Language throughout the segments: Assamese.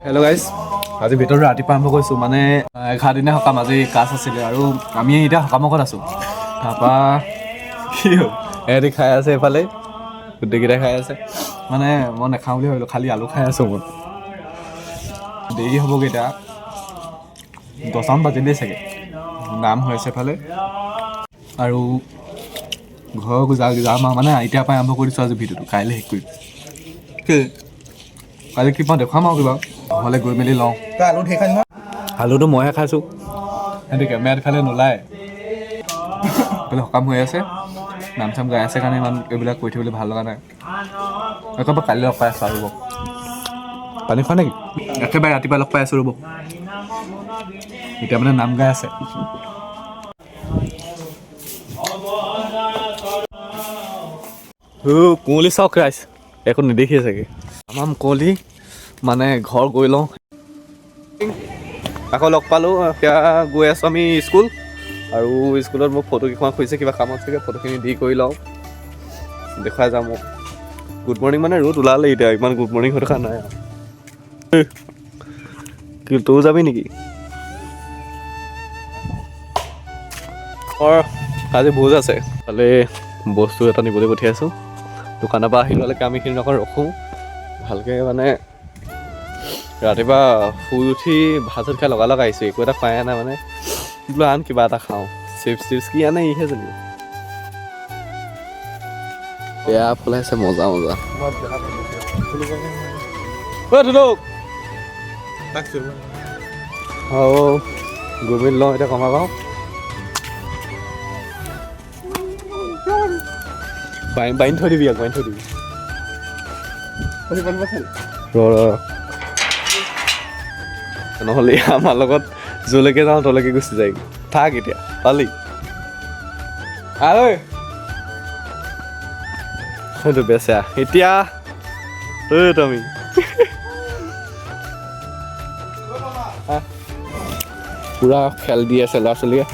হেল্ল' গাইজ, আজি ভিতৰত ৰাতিপুৱা আৰম্ভ কৰিছোঁ। মানে 11 দিনীয়া সকাম, আজি কাজ আছিলে আৰু আমি এতিয়া সকামৰ ঘৰত আছোঁ। তাৰপৰা কি হ'ল, এহেঁতি খাই আছে, এইফালে গোটেইকেইটাই খাই আছে। মানে মই নাখাওঁ বুলি ভাবিলোঁ, খালি আলু খাই আছোঁ। মই দেৰি হ'বগৈ, এতিয়া 10টামান বাজিলেই চাগে। নাম হৈ আছে এফালে আৰু ঘৰ যাম আৰু। মানে এতিয়াৰ পৰাই আৰম্ভ কৰি দিছোঁ আজি ভিডিঅ'টো, কাইলৈ শেষ কৰিম। কি কাইলৈ কি পাওঁ দেখুৱাম আৰু কিবা। ঘৰলৈ গৈ মেলি লওঁ। তই আলু ঢেৰ খাই নহয়। আলুটো মইহে খাইছোঁ, সিহঁতি কেমেৰাত ইফালে নোলায়। এইফালে সকাম হৈ আছে, নাম চাম গাই আছে কাৰণে ইমান এইবিলাক কৰি থাকিবলৈ ভাল লগা নাই। একেবাৰে কাইলৈ লগ পাই আছোঁ আৰু। ৰ'ব, পানী খোৱা নেকি? একেবাৰে ৰাতিপুৱা লগ পাই আছোঁ, ৰ'ব। এতিয়া মানে নাম গাই আছে। কুঁৱলী চাওক ৰাইজ, একো নেদেখিয়ে চাগে। তামাম কুঁৱলী। মানে ঘৰ গৈ লওঁ। আকৌ লগ পালোঁ। এতিয়া গৈ আছোঁ আমি স্কুল আৰু স্কুলত মোক ফটো কেইখনমান খুজিছে কিবা কামত চাগে। ফটোখিনি দি কৰি লওঁ, দেখুৱাই যাম মোক। গুড মৰ্ণিং, মানে ৰ'দ ওলালে এতিয়া, ইমান গুড মৰ্ণিং হৈ থকা নাই আৰু। কি তয়ো যাবি নেকি? অঁ, আজি ভোজ আছে। তালৈ বস্তু এটা নিবলৈ পঠিয়াইছোঁ। দোকানৰ পৰা আহি লোৱালৈকে আমি খিনি অকণ ৰখোঁ ভালকৈ। মানে ৰাতিপুৱা শুই উঠি ভাত চাত খাই লগালগ আহিছোঁ, একো এটা খোৱাই নাই। মানে বোলো আন কিবা এটা খাওঁ, চিপছ টিপছ কি আনে ইহে জানিব। বেয়া ফুলাইছে, মজা মজা। ঐ ধুনুক। আৰু গৈ মেলি লওঁ এতিয়া, কমা পাওঁ। বাইন থৈ দিবি আকৌ, বাইন থৈ দিবি। ৰ ৰ ৰ। নহ'লে আমাৰ লগত য'লৈকে যাওঁ তলৈকে গুচি যায়। থাক, এতিয়া পালি আৰু সেইটো বেচেৰা এতিয়া। ঐ তুমি পুৰা খেল দি আছে ল'ৰা ছোৱালীয়ে।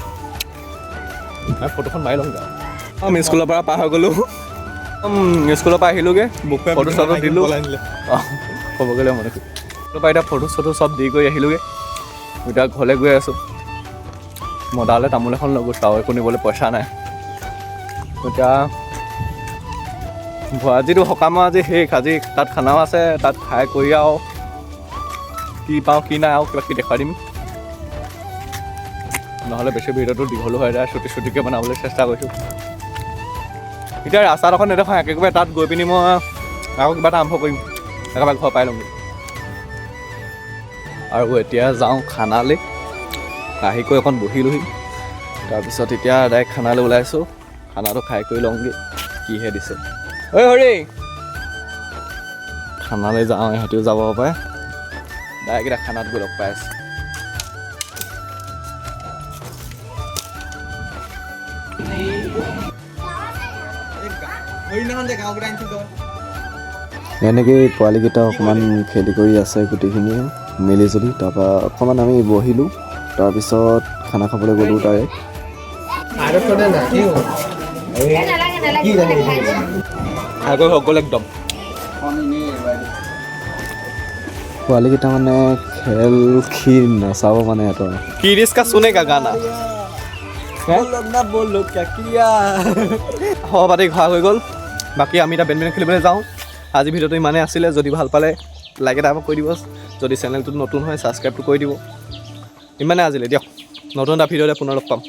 ফটোখন মাৰি ল'ম। আমি স্কুলৰ পৰা পাৰ হৈ গ'লোঁ, স্কুলৰ পৰা আহিলোগৈ, ফটো চটো দিলোঁ। অঁ, ক'ব গ'লে মনে স্কুলৰ পৰা এতিয়া ফটো চটো চব দি কৰি আহিলোগৈ। এতিয়া ঘৰলৈ গৈ আছোঁ। মদালে তামোল এখন লৈ গৈছোঁ আৰু একো নিবলৈ পইচা নাই। এতিয়া আজিতো সকামৰ আজি শেষ। আজি তাত খানাও আছে, তাত খাই কৰি আৰু কি পাওঁ কি নাই আৰু কিবা কিবি দেখুৱাই দিম। নহ'লে বেছি ভিডিঅ'টো দীঘলো হৈ যায়, চুটি চুটিকৈ বনাবলৈ চেষ্টা কৰিছোঁ। এতিয়া ৰাস্তাডোখৰ নেদেখাওঁ, একেবাৰে তাত গৈ পিনি মই আকৌ কিবা এটা আৰম্ভ কৰিম। একেবাৰে ঘৰ পাই ল'মগৈ। আৰু এতিয়া যাওঁ খানালৈ। আহি কৰি অকণ বহিলোহি, তাৰপিছত এতিয়া ডাইৰেক্ট খানালৈ ওলাইছোঁ। খানাটো খাই কৰি লওঁগৈ, কিহে দিছে। ঐ হৰি, খানালৈ যাওঁ, ইহঁতিও যাব পাৰে। ডাইৰেক্ট এতিয়া খানাত গৈ লগ পাই আছোঁ। এনেকেই পোৱালিকেইটা অকণমান খেলি কৰি আছে গোটেইখিনিয়ে মিলি জুলি। তাৰপৰা অকণমান আমি বহিলোঁ, তাৰপিছত খানা খাবলৈ গ'লোঁ ডাইৰেক্ট। খাই কৰি হৈ গ'ল একদম। পোৱালিকেইটা মানে খেল খি নাচাব মানে সিহঁতৰ। কি ৰিস্কা শুনেগা গানা সভা পাতি ঘৰ হৈ গ'ল। বাকী আমি এতিয়া বেডমিণ্টন খেলিবলৈ যাওঁ। আজি ভিডিঅ'টো ইমানেই আছিলে। যদি ভাল পালে লাইক এটা কৰি দিব, যদি চেনেলটোত নতুন হয় ছাবস্ক্ৰাইবটো কৰি দিব। ইমানেই আজিলৈ দিয়ক, নতুন এটা ভিডিঅ'তে পুনৰ লগ পাম।